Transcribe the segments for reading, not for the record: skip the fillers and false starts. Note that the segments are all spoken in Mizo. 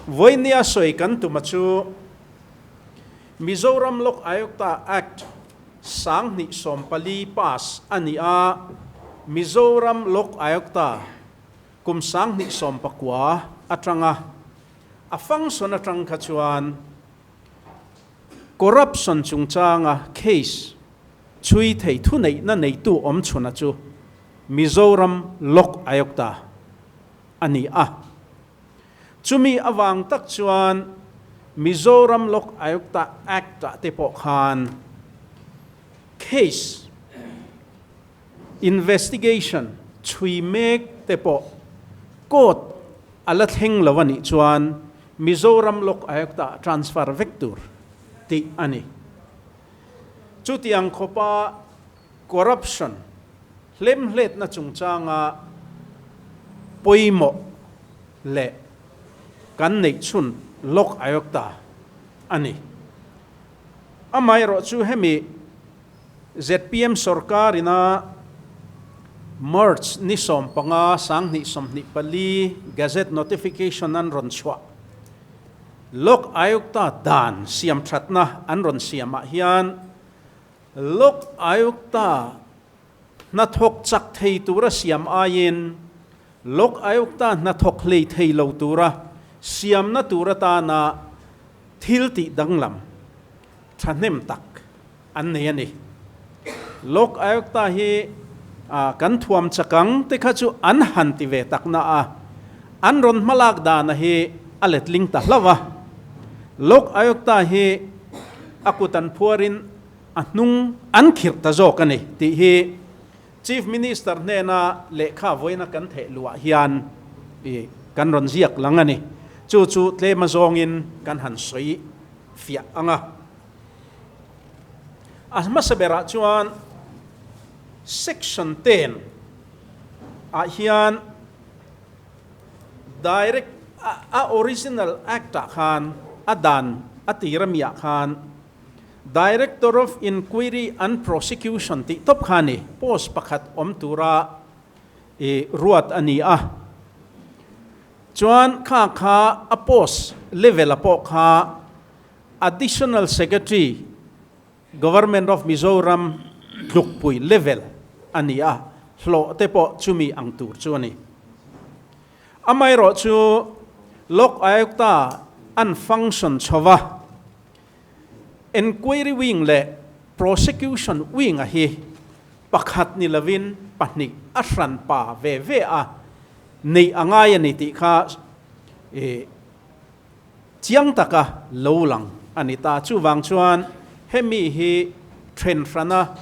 Vawinia sawi kan tuma chu Mizoram Lok Ayukta Act 2014 pass a ni a, Mizoram Lok Ayukta kum 2019 atanga a function atang kha chuan corruption chungchanga case chhui thei thuneihna neitu awm chhuna chu Mizoram Lok Ayukta a ni a. Chumi avang tak chuan Mizoram Lok Ayukta Act-ah te pawh khan case investigation chhui mek te pawh court a la thleng lo a nih chuan Mizoram Lok Ayukta transfer vek tur tih a ni. Chutiang khawpa corruption hlemhletna chungchanga pawimawh leh kan neih chhun Lok Ayukta a ni. Amaherawhchu hemi zpm sorkarina March ni 15 2024 Gazette Notification an rawn chhuah Lok Ayukta dan siam thatna an rawn siamah hian Lok Ayukta hnathawk chak thei tura siam aiin Lok Ayukta hnathawk hlei thei lo tura siamna tur atana thil tih danglam thahnem tak an nei a ni. Lok Ayukta hi kan thuam chakang te kha chu an han ti ve tak na a, an rawn hmalak dana hi a letling ta hlauh a. Lok Ayukta hi a kut an phuarin a hnung an khirh ta zawk a ni tih hi Chief Minister hnena lehkha vawiina kan theh luah hian kan rawn ziak lang a ni. Chu chu tlema zawngin kan han sawi fiah ang a. A hmasa berah chuan Section 10 ah hian Direct a original Act ah khan a dan a tir ami ah khan Director of Inquiry and Prosecution tih tawp kha a ni, post pakhat awm tura i ruat a ni a. Chuan kha kha a post level a pawh kha Additional Secretary, Government of Mizoram tlukpui level a ni a, hlawh te pawh chumi ang tur chu a ni. Amaherawhchu Lok Ayukta an function chhova Enquiry Wing leh Prosecution Wing-a hi pakhat ni lovin pahnih a hran pa ve ve a neih a ngai a ni tih kha Chiang taka lo lang a ni ta. Chuvang chuan hemi hi then hrana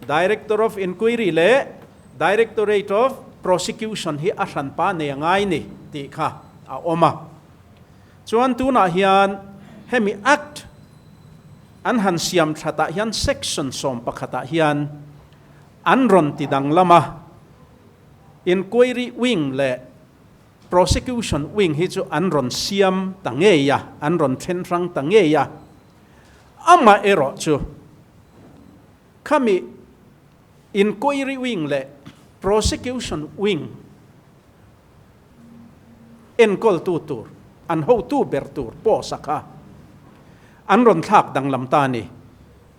Director of Inquiry leh Directorate of Prosecution hi a hranpa nei a ngai ni tih kha a awm a. Chuan tunah hian hemi Act an han siam thatah hian Section 11 ah hian an rawn ti danglam a, Inquiry Wing leh Prosecution wing hi chu an rawn siam ta ngei a, an rawn then hrang ta ngei a. Amah erawh chu khami inquiry wing leh prosecution wing enkawltu tur, an hotu ber tur post a kha an rawn thlak danglam ta a ni.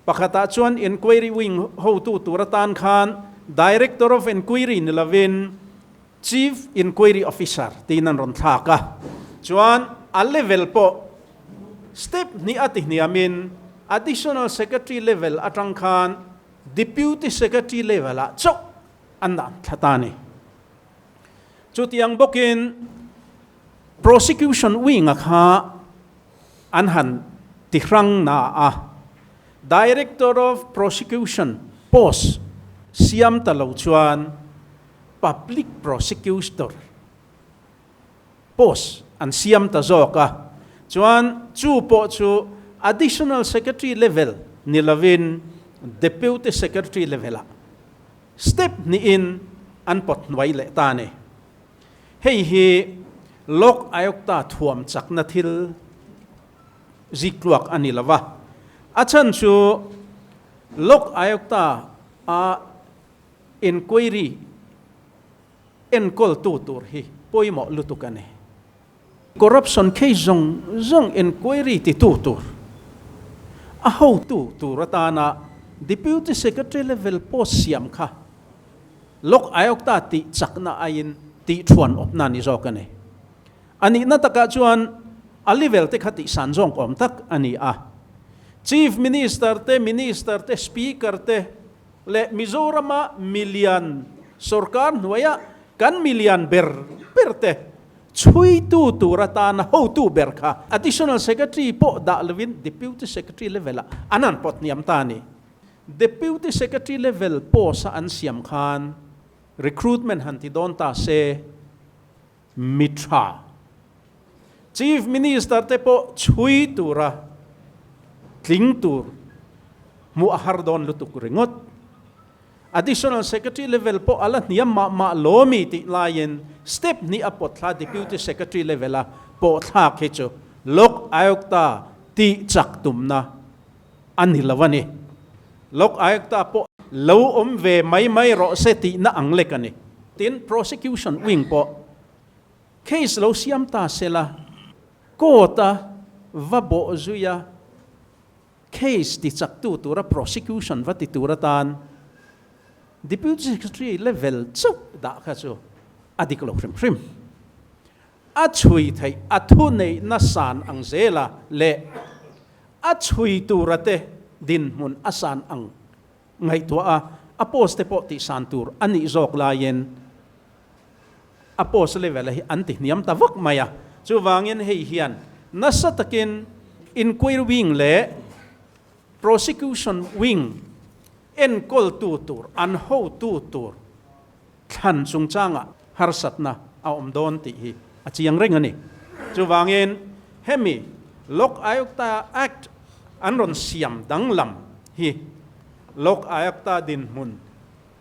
Pakhatah chuan inquiry wing hotu tur atan khan Director of Inquiry ni lovin, Chief Inquiry Officer tiin an rawn thlak a, chuan a level pawh step hnih a ti hniamin Additional Secretary level atang khan Deputy Secretary level ah chauh an dah thla ta a ni. Chutiang bawkin Prosecution Wing-a kha an han ti hrang na a, Director of Prosecution post siam ta lo chuan Public Prosecutor post an siam ta zawk a, chuan chu pawh chu Additional Secretary level ni lovin Deputy Secretary level ah step hnihin an pawt hnuai leh ta a ni. Hei hi Lok Ayukta thuam chakna thil ziktluak a ni lo va, a chhan chu Lok Ayukta a Inquiry enkawltu tur hi pawimawh lutuk a ni. Corruption case zawng zawng enquiry titu tur, a hotu tur atana Deputy Secretary level post siam kha Lok Ayukta tih chakna aiin tih thuan awpna a ni zawk a ni. A nihna takah chuan a level te kha tihsan zawng awm tak a ni a. Chief Minister te, Minister te, Speaker te leh Mizorama milian sorkar hnuaia kan milian ber ber te chhuitu tur atana hotu ber kha Additional Secretary pawh dah lovin Deputy Secretary level-ah an han pawt hniam ta a ni. Deputy Secretary level post-a an siam khan recruitment han ti dawn ta se, Mi tha. Chief Minister te pawh chhui tura tling tur hmuh a har dawn lutuk ringawt. Additional Secretary level pawh a la hniam mah mah lawmi tih laiin step hnih a pawt thla Deputy Secretary level a pawh thlak hi chu Lok Ayukta tih chak tumna a ni lo a ni. Lok Ayukta pawh lo awm ve mai mai rawh se tihna ang lek a ni. Tin, Prosecution Wing pawh case lo siam ta se la, court-a va bawh zuia case ti chaktu tura prosecution va ti tur atan Deputy Secretary level chauh dah kha chu a dik lo hrim hrim. A chhui theih a thuneihna san ang zela leh a chhui tura te dinhmun a san ang ngaihtuah a, a post te pawh tihsan tur a nih zawk laiin a post level hi an ti hniam ta vak mai a. Chuvangin hei hian nasa takin inquiry wing leh prosecution wing enkawltu tur, an hotu tur thlan chungchangah harsatna a awm dawn tih hi a chiang reng a ni. Chuvangin hemi Lok Ayukta Act an rawn siam danglam hi Lok Ayukta dinhmun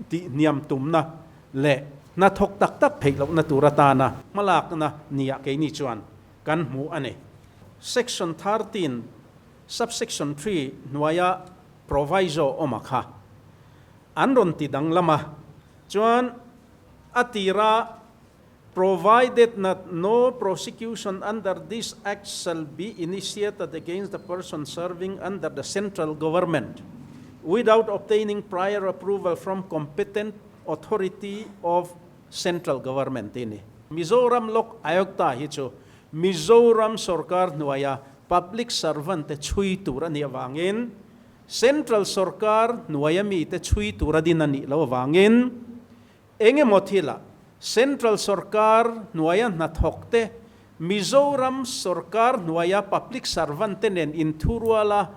tih hniam tumna leh hnathawk tak tak theih lohna tur atana hmalakna nia keini chuan kan hmu a ni. Section 13 subsection 3 hnuaia proviso awm a kha An rawn ti danglam a, chuan a tira Provided that no prosecution under this Act shall be initiated against the person serving under the Central Government without obtaining prior approval from competent authority of Central Government tih a ni. Mizoram Lok Ayukta hi chu Mizoram sorkar hnuaia public servant te chhui tur a nih avangin Central sorkar hnuaia mite chhui tura din a nih loh avangin eng emaw thilah Central sorkar hnuaia hnathawkte Mizoram sorkar hnuaia public servant te nen inthuruala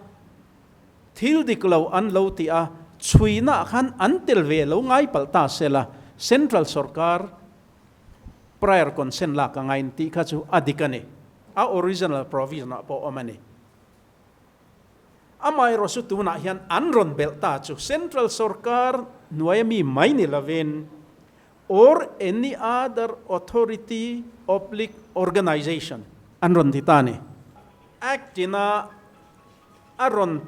thil dik lo an lo tih a chhuinaah khan an tel ve lo ngai palh ta sela Central sorkar prior consent lak a ngain tih kha chu a dik a ni. A original provision ah pawh awm a ni. Amaherawh chu tunah hian an rawn belh ta chu Central sorkar hnuaia mi mai ni lovin or any other authority oblique organization an rawn ti ta a ni. Act ina a rawn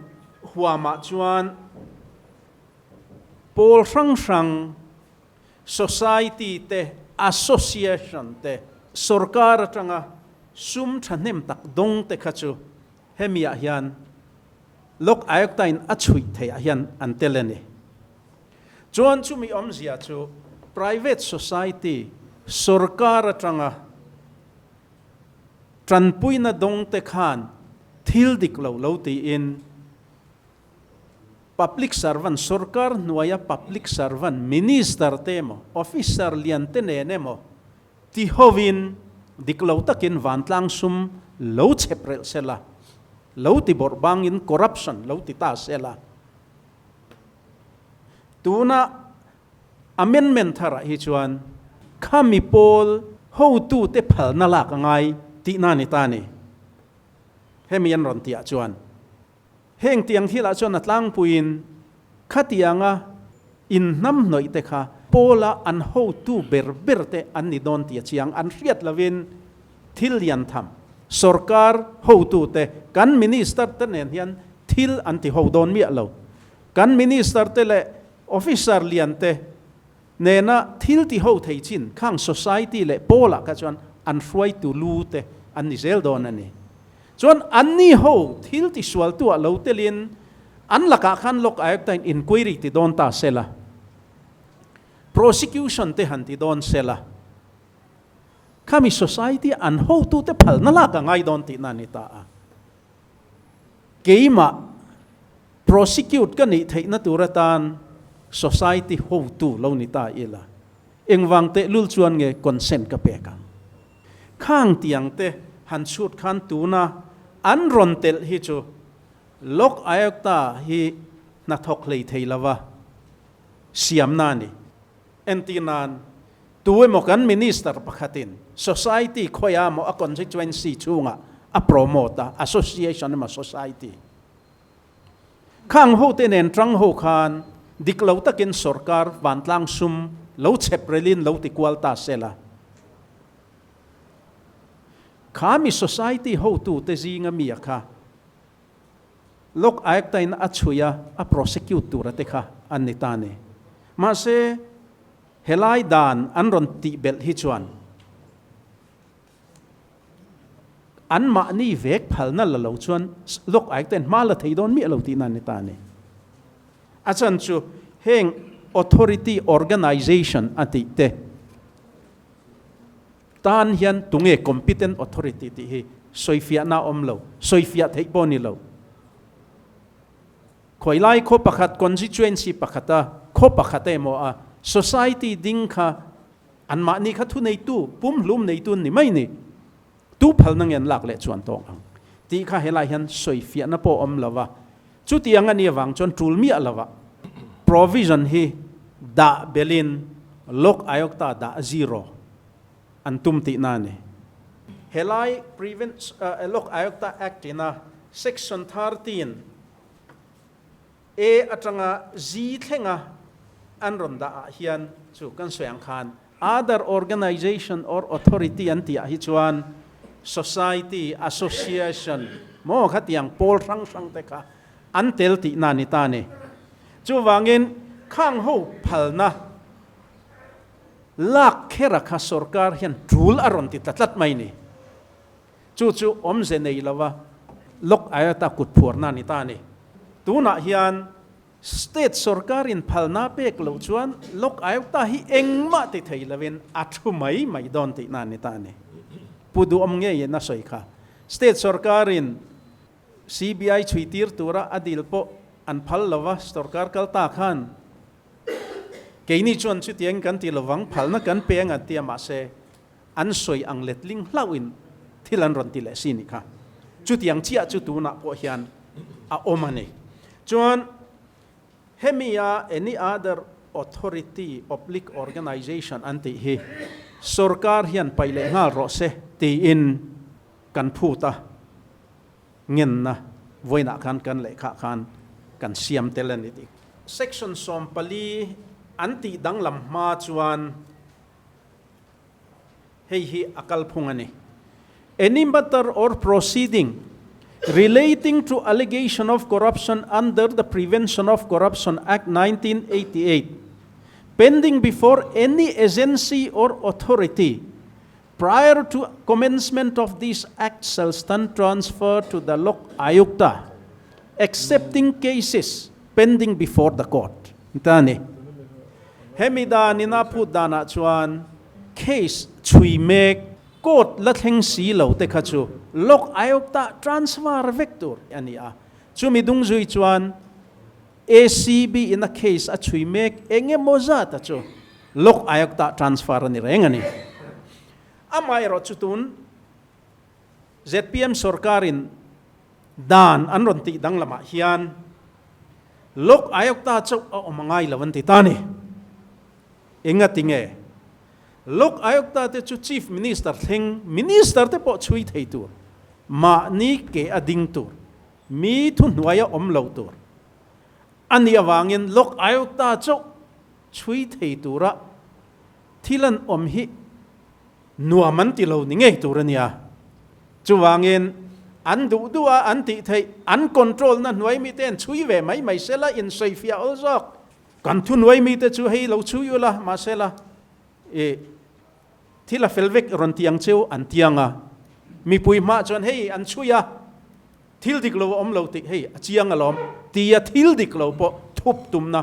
huamah chuan pawl hrang hrang, society te, association te, sorkar atanga sum thahnem tak dawng te kha chu Hemi ah hian Lok Ayukta in a chhuih theih ah hian an tel a ni. Chuan chumi awmzia chu private society sorkar atanga tanpuina dawng te khan thil dik lo lo tiin public servant, sorkar hnuaia public servant, minister te emaw, officer lian te nen emaw Ti hovin dik lo takin vantlang sum lo chhep relh sela, lo ti bawrh bangin corruption lo ti ta sela. Tuna amendment tharah hi chuan khami pawl hotute phalna lak a ngai tihna a ni ta a ni. Hemi an rawn tihah chuan Heng tiang thilah chuan a tlangpuiin khatianga inhnamhnawih te kha Paula an hotu ber ber te an ni dawn tih a chiang. An hriat lovin thil lian tham sorkar hotu te kan minister te nen hian thil an ti ho dawn miah lo. Kan minister te leh officer lian te nena thil ti ho thei chin khang society leh Paula kha chuan an hruaitu lu te an ni zel dawn a ni. Chuan anni ho thil tisualtu ah lo telin an lakah khan Lok Ayukta in inquiry ti dawn ta sela, prosecution te han ti dawn sela, khami society an hotute phalna lak a ngai dawn tihna a ni ta a. Keimah prosecute ka nih theihna tur atan society hotu lo ni ta ila, engvang tehlul chuan nge consent ka pek ang? Khang tiang te han chhut khan tuna an rawn telh hi chu Lok Ayukta hi hnathawk hlei thei lova siamna a ni. Entirnan, tu emaw kan minister pakhatin society khawiah emaw a constituency chhungah a promote a, association emaw society. Khang hote nen tang ho khan dik lo takin sorkar vantlang sum lo chhep relin lo ti kual ta sela. Kha mi society hotute zinga mi a kha Lok Ayukta-in a chhui a, a prosecute tura te kha an ni ta ni. Mahse, helai dan an rawn tih belh hi chuan anmahni vek phalna la lo chuan Lok Ayukta-in hma la thei dawn miah lo tihna an ni ta ni. A chan chu heng authority organization a tih te Tan hian tunge competent authority tih hi sawifiahna a awm lo, sawifiah theih pawh a ni lo. Khawilai khaw pakhat, constituency pakhata khaw pakhat emaw a society ding kha anmahni kha thuneitu, pumhlum neitu an ni mai ni. Tu phalna nge an lak leh chuan tawk ang tih kha helai hian sawifiahna pawh a awm lo va. Chutiang a nih avang chuan tul miah lova provision hi dah belin Lok Ayukta dah zero an tum tihna a ni. Helai Prevent Lok Ayukta Act ina Section 13 A atanga Z thlenga an rawn dah ah hian chu kan sawi ang khan other organization or authority an tih ah hi chuan society, association maw khatiang pawl hrang hrang te kha an tel tihna a ni ta a ni. Chuvangin khang ho phalna lak khera kha sorkar hian tul a rawn ti ta tlat mai ni. Chu chu awmze nei lova Lok Ayukta kut phuarna a ni ta a ni. Tunah hian State sorkarin phalna pek loh chuan Lok Ayukta hi engmah ti thei lovin a thu mai mai dawn tihna a ni ta a ni. Pu Duhawm ngeiin a sawi kha. State sorkarin CBI chhui tir tura a dil pawh an phal lova sorkar kal ta khan keini chuan chutiang kan ti lovang phalna kan pe ang an ti a mahse an sawi ang letling hlauhin thil an rawn ti leh si nih kha. Chutiang chiah chu tunah pawh hian a awm a ni. Chuan hemi a any other authority oblique organization an tih hi sorkar hian paih leh nghal rawh se tiin kan phut a, ngenna vawiinah khan kan lehkhah khan kan siam tel a ni tih. Section 14 an tih danglam hma chuan hei hi a kalphung a ni. Any matter or proceeding relating to allegation of corruption under the Prevention of Corruption Act 1988 pending before any agency or authority prior to commencement of this Act shall stand transferred to the Lok Ayukta excepting cases pending before the court. Ta ni. Hemi danin a phut danah chuan case chhui mek court la thleng si lo te kha chu Lok Ayukta transfer vek tur a ni a. Chumi dung zui chuan ACB in a case a chhui mek eng emaw zat a chu Lok Ayukta transfer a ni reng a ni. Amaherawh chu tun zpm sorkarin dan an rawn tih danglamah hian Lok Ayukta chauh a awm a ngai lo an ti ta a ni. Engati nge? Lok Ayukta te chu Chief Minister thleng Minister te pawh chhui thei tur, mahni ke a ding tur, mi thuhnuaia awm lo tur a nih avangin Lok Ayukta chauh chhui thei tura thil an awm hi nuam an ti lo ni ngei tur a nia. Chuvangin an duh duh a an tih theih, an control na hnuai mite an chhui ve mai mai sela insawifiah awl zawk. Kan thuhnuai mite chu hei lo chhui ula, mahsela i thil a fel vek rawn ti ang cheu an ti ang a. Mipui hmaah chuan hei an chhui a, thil dik lo a awm lo tih hei a chiang alawm tia thil dik lo pawh thup tumna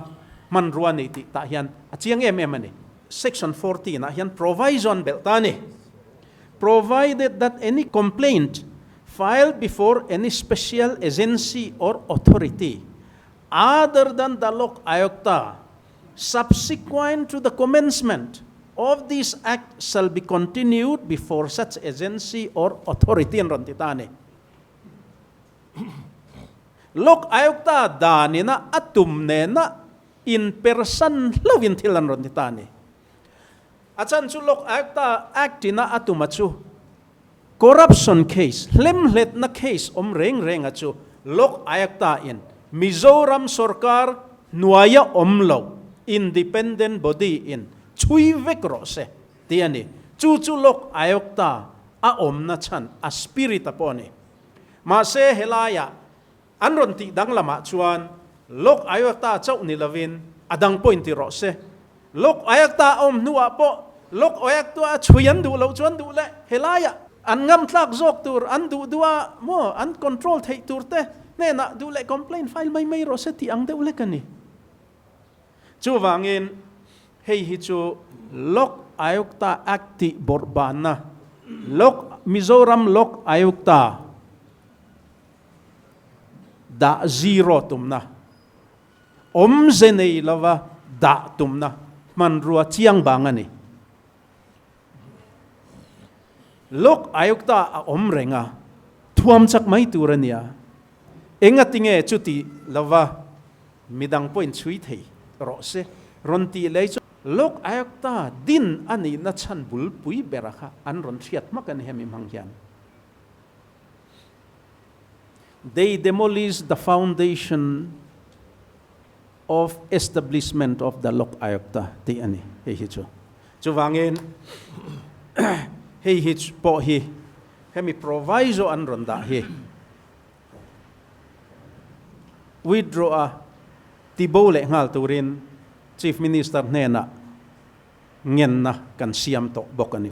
hmanrua a ni tih tah hian a chiang em em a ni. Section 14 ah hian proviso an belh ta a ni. Provided that any complaint filed before any special agency or authority other than the Lok Ayukta subsequent to the commencement of this Act shall be continued before such agency or authority an rawn ti ta a ni. Lok Ayukta danina a tum nena inpersan hlauhin thil an rawn ti ta a ni. A chan chu Lok Ayukta Act ina a tum a chu Corruption case, hlemhletna case awm reng reng a chu Lok Ayukta in Mizoram sorkar hnuaia awm lo independent body in chhui vek rawh se tih a ni. Chu chu Lok Ayukta a awmna chhan a spirit a pawh a ni. Mahse helaiah An rawn tih dang lamah chuan Lok Ayukta chauh ni lovin a dang pawh inti rawh se. Lok Ayukta a awm hnuah pawh Lok Ayukta a chhui an duh loh chuan duh leh helaiah an ngamtlak zawk tur, an duh duh a maw an control theih tur te hnenah duh leh complaint file mai mai rawh se tih ang deuh lek a ni. Chuvangin hei hi chu Lok Ayukta Act tih bawrhbanna Lok Mizoram Lok Ayukta Dah zero tumna, awmze nei lova dah tumna hmanrua chiang bang a ni. Lok Ayukta a awm reng a, thuam chak mai tur a nia. Engatinge chuti lova midang pawhin chhui thei rawh se rawn tih lei chu Lok Ayukta din a nihna chhan bulpui bera kha an rawn hriat hmak a ni hemi hmang hian. They demolish the foundation of establishment of the Lok Ayukta tih a ni hei hi chu. Chuvangin hei hi pawh hi hemi proviso an rawn dah hi withdraw a tibo leh nghal turin Chief Minister hnenah ngenna kan siam tawh bawk a ni.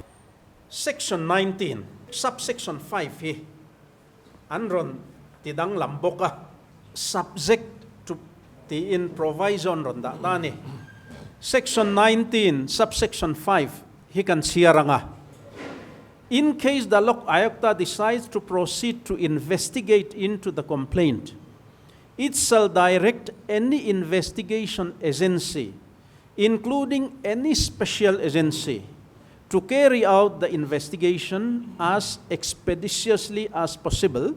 Section 19, Sub-section 5 hi an rawn ti danglam bawk a, subject to tiin proviso an rawn dah ta a ni. Section 19, Sub-section 5 hi kan chhiar ang a, In case the Lok Ayukta decides to proceed to investigate into the complaint, it shall direct any investigation agency including any special agency, to carry out the investigation as expeditiously as possible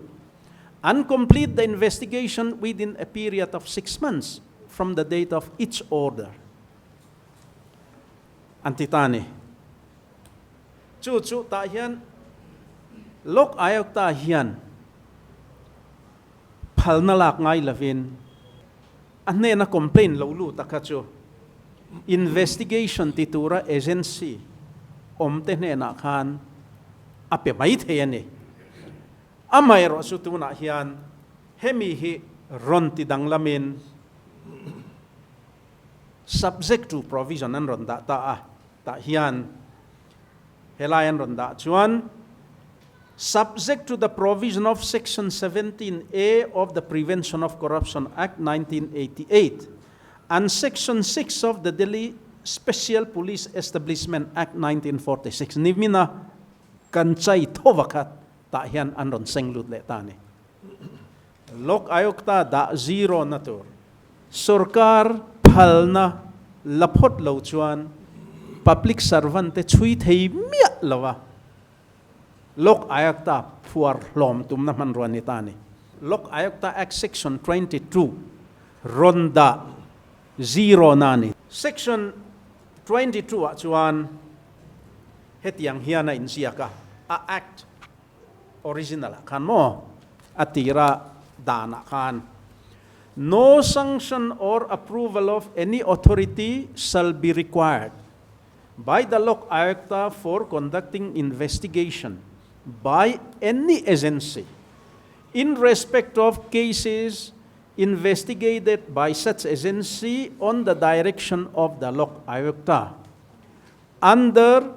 and complete the investigation within a period of 6 months from the date of its order. An ti ta ni. Chu chu tah hian Lok Ayukta hian phalna lak ngai lovin A hnena complaint lo lut a kha chu investigation ti tura agency awm te hnenah khan a pe mai thei a ni. Amaherawh chu tunah hian hemi hi rawn ti danglamin subject to provision an rawn dah ta a, tah hian helai an rawn dah chuan, Subject to the provision of Section 17A of the Prevention of Corruption Act 1988 and Section 6 of the Delhi Special Police Establishment Act 1946 nimina kan chai thova kha tah hian an rawn seng lut leh ta a ni. Lok Ayukta dah zero na tur sorkar phalna la phawt lo chuan public servant te chhui thei miah lo a. Lok Ayukta phuar hlawm tumna hmanrua ni ta a ni. Lok Ayukta Act Section 22 rawn dah zero na a ni. Section 22 ah chuan hetiang hian a inziak a, a Act original ah khan maw a tira dan ah khan, No sanction or approval of any authority shall be required by the Lok Ayukta for conducting investigation by any agency in respect of cases investigated by such agency on the direction of the Lok Ayukta under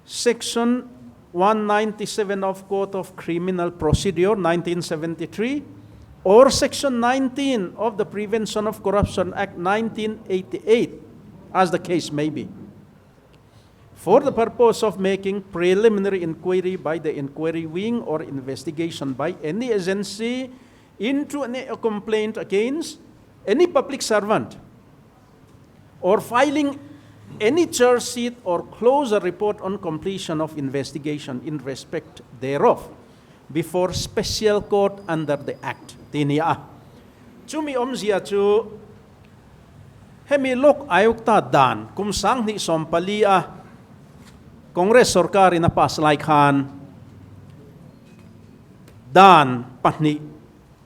section 197 of Code of Criminal Procedure 1973 or Section 19 of the Prevention of Corruption Act 1988, as the case may be, for the purpose of making preliminary inquiry by the inquiry wing or investigation by any agency into any complaint against any public servant or filing any charge sheet or close a report on completion of investigation in respect thereof before special court under the Act tih a ni a. Chumi awmzia chu hemi Lok Ayukta dan kum 2014 a Congress sorkarin a pass lai khan dan pahnih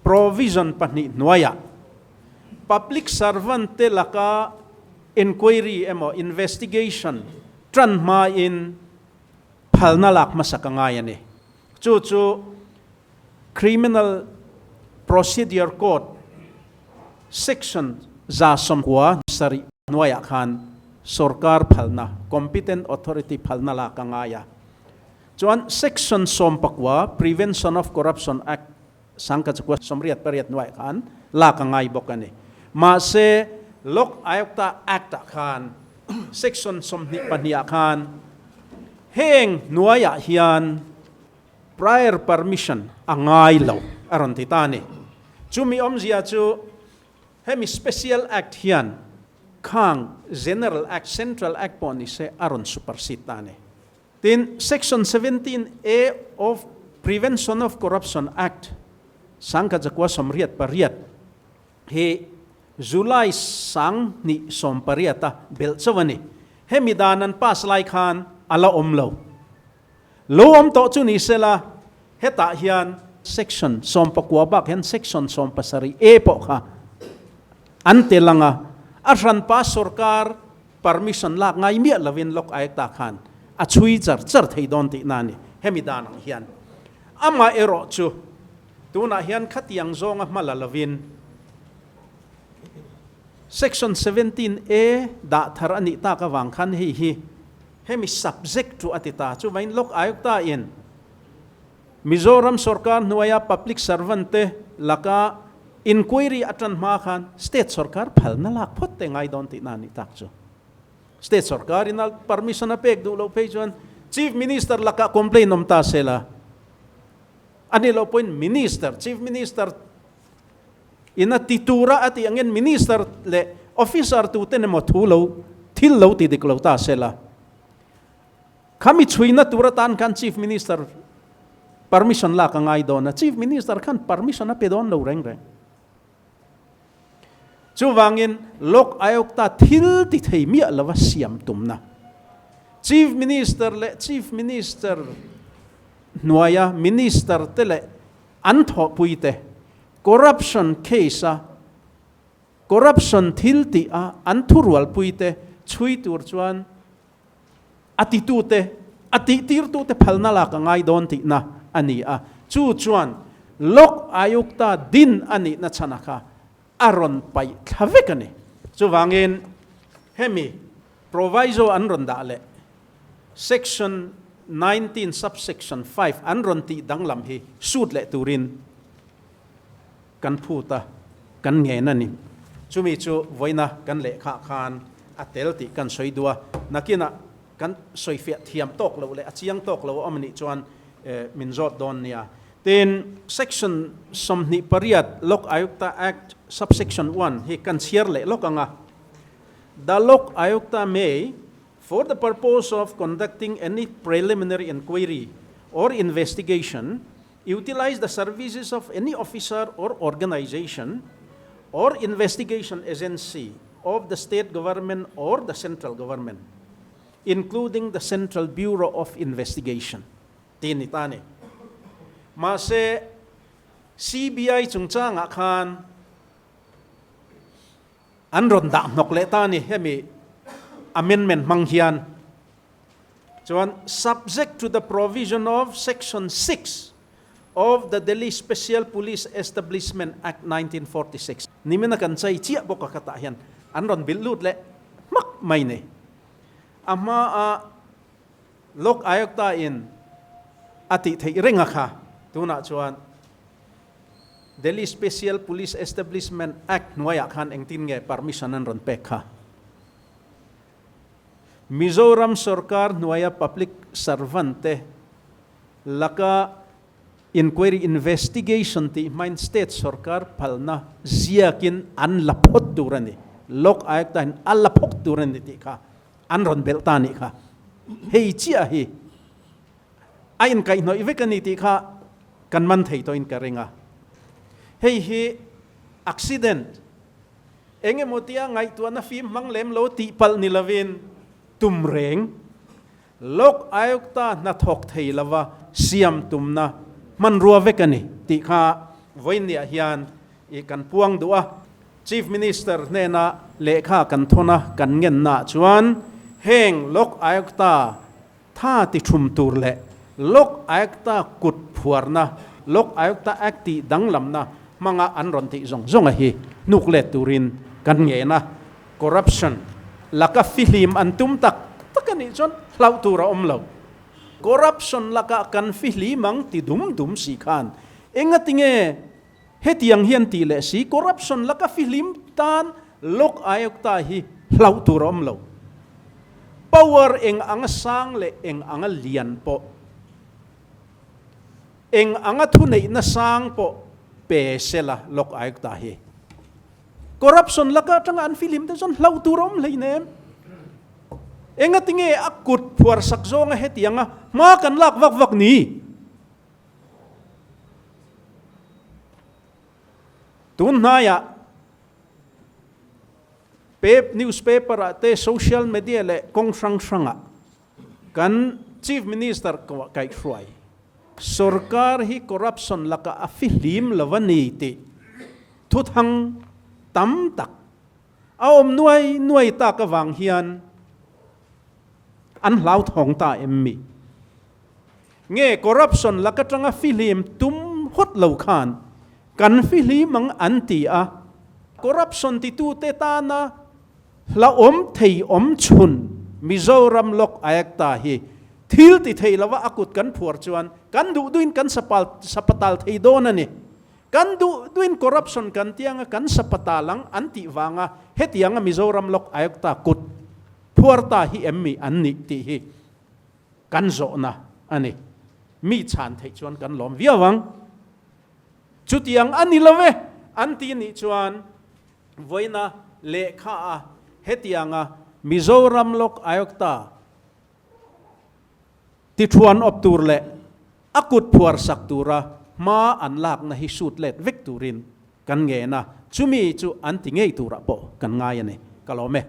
provision pahnih hnuaiah Public servant te laka inquiry emaw investigation tan hmain phalna lak hmasa ka ngai a ni. Chu chu Criminal Procedure Code Section 97 hnuaiah khan sorkar phalna, competent authority phalna lak a ngai a. Chuan Section 19 Prevention of Corruption Act 1988 hnuaiah khan lak a ngai bawk a ni. Mahse, Lok Ayukta Act-ah khan Section 22 ah khan heng hnuaiah hian prior permission a ngai lo a rawn ti ta a ni. Chumi awmzia chu hemi Special Act hian khang General Act, Central Act pawh ni se a rawn supersede ta a ni. Tin, Section 17 A of Prevention of Corruption Act, 1988 hi July 2018 a belh chauh a ni. Hemi dan an pass lai khan a la awm lo. Lo awm tawh chu ni sela, hetah hian Section 19 bak hian Section 17 A pawh kha an tel ang a, a hranpa sorkar Permission lak ngai miah lovin Lok Ayukta khan a chhui char char thei dawn tihna a ni. Hemi dan ang hian amah erawh chu tunah hian khatiang zawnga hma la lovin Section 17 A dah thar a nih tak avang khan hei hi hemi subject chu a ti ta. Chuvain Lok Ayukta in Mizoram sorkar hnuaia public servant te laka inquiry a tan hma khan state sorkar phalna lak phawt te ngai dawn tihna a nih tak chu. State sorkar in a permission a pek duh loh phei chuan Chief Minister lakah complaint awm ta se la, a ni loh pawhin Minister, Chief Minister in a ti tura a tih angin Minister leh officer tuten emaw thu lo thil lo ti dik lo ta se la, Khami chhuina tur atan khan Chief Minister permission lak a ngai dawn a, Chief Minister khan permission a pe dawn lo reng reng. Chuvangin Lok Ayukta thil ti thei miah lova siam tumna Chief Minister leh Chief Minister hnuaia Minister te leh an thawhpui te corruption case a corruption thil tih a an thurualpui te chhui tur chuan A titute, a tihtirtute phalna lak a ngai dawn tihna a ni a. Chu chuan Lok Ayukta din a nihna chhana kha a rawn paih thla vek a ni. Chuvangin hemi proviso an rawn dah leh Section 19 subsection 5 an rawn tih danglam hi sut leh turin kan phut a, kan ngen a ni. Chumi chu vawiina kan lehkhah khan a tel tih kan sawi duh a, nakinah kan sawifiah thiam tawk loh leh a chiang tawk lo a awm anih chuan min zawt dawn nia. Tin, Section 28 Lok Ayukta Act Subsection 1 hi kan chhiar leh lawk ang a, The Lok Ayukta may, for the purpose of conducting any preliminary inquiry or investigation, Utilize the services of any officer or organization or investigation agency of the state government or the central government, including the Central Bureau of Investigation, tih a ni ta a ni. Mahse, CBI chungchangah khan an rawn dah hnawk leh ta a ni, hemi amendment hmang hian. Chuan subject to the provision of section 6 of the Delhi Special Police Establishment Act 1946 nimina kan chai chiah bawk a khatah hian an rawn bilh lut leh hmak mai ni. A hmaa Lok Ayukta in A tih theih reng a kha. Tunah chuan Delhi Special Police Establishment Act hnuaiah khan engtin nge permission an rawn pek kha? Mizoram sorkar hnuaia public servant te laka inquiry investigation tih hmain state sorkar phalna ziakin an la phawt tur a ni. Lok Ayukta in a la phawk tur a ni tih kha an rawn belh ta a nih kha. Hei chiah hi a inkaihhnawih vek a ni tih kha kan man thei tawhin ka ring a. Hei hi accident eng emaw tia ngaihtuahna fim hmang lem lo tih palh ni lovin tum reng Lok Ayukta hnathawk thei lova siam tumna hmanrua vek a ni tih kha vawiinniah hian i kan puang duh a. Chief Minister hnena lehkha kan thawn a, kan ngennaah chuan heng Lok Ayukta tha ti thum tur leh Lok Ayukta kut phuarna, Lok Ayukta Act tih danglamna hmanga an rawn tih zawng zawng a hi hnuk let turin kan ngen a. Corruption laka fihlim an tum tak tak a nih chuan hlauh tur a awm lo. Corruption laka kan fihlim ang ti dum dum si khan engatinge hetiang hian tih leh si corruption laka fihlim tan Lok Ayukta hi hlauh tur a awm lo. Power eng anga sang leh eng anga lian pawh, eng anga thuneihna sang pawh pe sela Lok Ayukta hi. Corruption laka atanga an fihlim te chuan hlauh tur a awm hleinem. Engatinge a kut phuar sak zawnga hetianga hma kan lak vak vak ni? Tun hnaiah pep newspaper ah te social media leh kawng hrang hrangah kan Chief Minister kaihhruai sorkar hi corruption lakah a fihlim lo a ni tih thuthang tam tak a awm nuai nuai tak avang hian an hlauthawng ta em mi? Nge corruption lak atanga fihlim tum hawt lo khan kan fihlim ang an ti a, corruption titute tana hlauhawm thei awm chhun Mizoram Lok Ayukta hi thil ti thei lova a kut kan phuar chuan kan duh duhin kan sapal sapatal thei dawn a ni. Kan duh duhin corruption kan tianga kan sapatal ang an tih vanga hetianga Mizoram Lok Ayukta kut phuar ta hi em mi an nih tih hi Kan zawhna a ni. Mi chhan theih chuan kan lawm viau ang. Chutiang a ni lo e an ti nih chuan vawiina lehkha a hetianga Mizoram Lok Ayukta tithuan awp tur leh a kut phuar sak tura hma an lakna hi sut let vek turin kan ngen a, chumi chu an ti ngei turah pawh kan ngai a ni. Ka lawm e.